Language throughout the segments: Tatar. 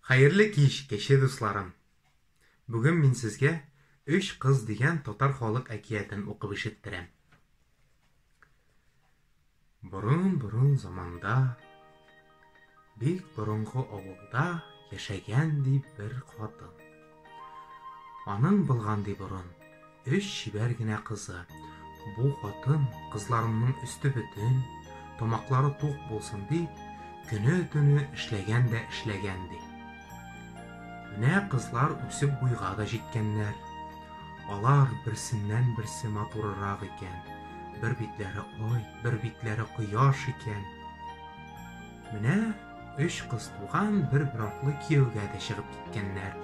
Хәерле кич, кече дусларым! Бүген мин сезгә Өч кыз дигән татар халык әкиятен укып ишеттерәм. Борын-борын заманда, бик борынгы авылда яшәгән ди бер хатын. Аның булган ди борын өч чибәр генә кызы. Бу хатын кызларының өсте бөтен, тамаклары тук булсын дип, көне-төне эшләгән дә эшләгән ди. Менә кызлар үсеп буйга да җиткәннәр. Алар берсеннән-берсе матурырак икән. Бер битләре ай, бер битләре кояш икән. Менә өч кыз туган бер-бер артлы кияүгә дә чыгып киткәннәр.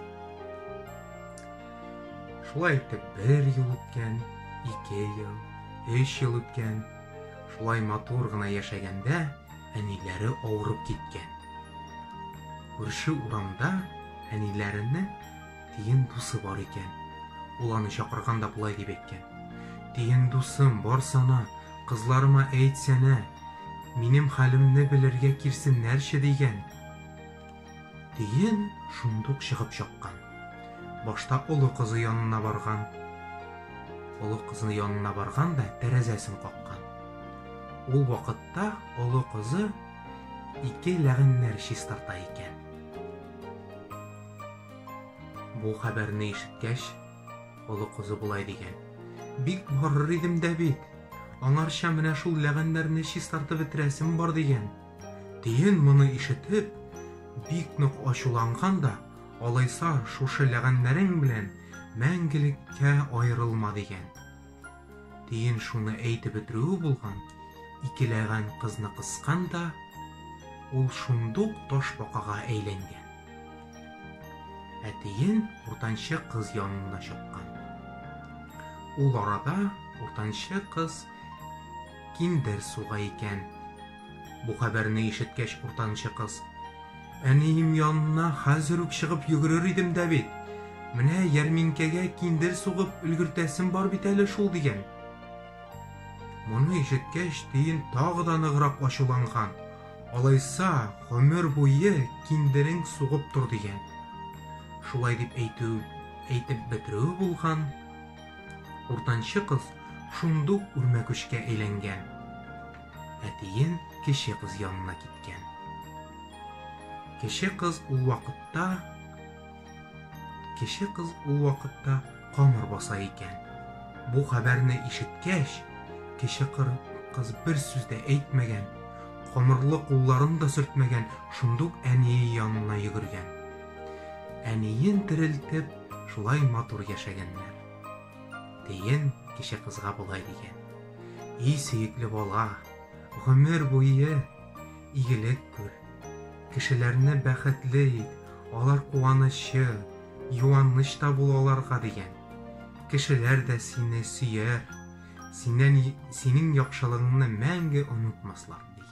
Шулай итеп бер ел үткән, ике ел, өч ел үткән. Шулай матур гына яшәгәндә әниләре авырып киткән. Күрше урамда әниләренең тиен дусы бар икән. Ул аны чакырган да болай дип әйткән. Тиен дусым, барсана, кызларыма әйтсәнә, минем хәлемне белергә килсеннәрче, дигән. Тиен шундук чыгып чапкан. Башта олы кызы янына барган. Олы кызы янына барган да тәрәзәсен каккан. Ул вакытта олы кызы ике ләгәннәр чистарта икән. Бу хәбәрне ишеткәч, олы кызы болай дигән. Бик барыр идем дә бит. Аңарча менә шул ләгәннәрне чистартып бетерәсем бар дигән. Тиен моны ишетеп, бик нык ачуланган да, алайса шушы ләгәннәрең белән мәңгелеккә аерылма дигән. Тиен шуны әйтеп бетерүе булган, ике ләгән кызны кыскан да, ул шундук таш бакага әйләнгән. Ә тиен уртанчы кыз янына чапкан. Ул арада уртанчы кыз киндер суга икән. Бу хәбәрне ишеткәч, уртанчы кыз, Әнием янына хәзер үк чыгып йөгерер идем дә бит. Менә ярминкәгә киндер сугып өлгертәсем бар бит әле шул, дигән. Моны ишеткәч, тиен тагы да ныграк ачуланган. Алайса, гомер буе киндерең сугып тор, дигән. Шулай дип әйтү, әйтеп бетерүе булган, уртанчы кыз шундук үрмәкүчкә әйләнгән. Әтиен кече кыз янына киткән. Кече кыз ул вакытта Кече кыз ул вакытта камыр баса икән. Бу хәбәрне ишеткәч, кече кыз бер сүз дә әйтмәгән, камырлы кулларын да сөртмәгән, шундук әние янына йөгергән. Әниен терелтеп, шулай матур яшәгәннәр. Тиен кече кызга болай дигән. И сөекле бала, гомер буе игелек күр. Кешеләрне бәхетле ит, алар куанычы, юаныч та бул аларга дигән. Кешеләр дә сине сөяр, синнән синең яхшылыгыңны мәңге онытмаслар дигән.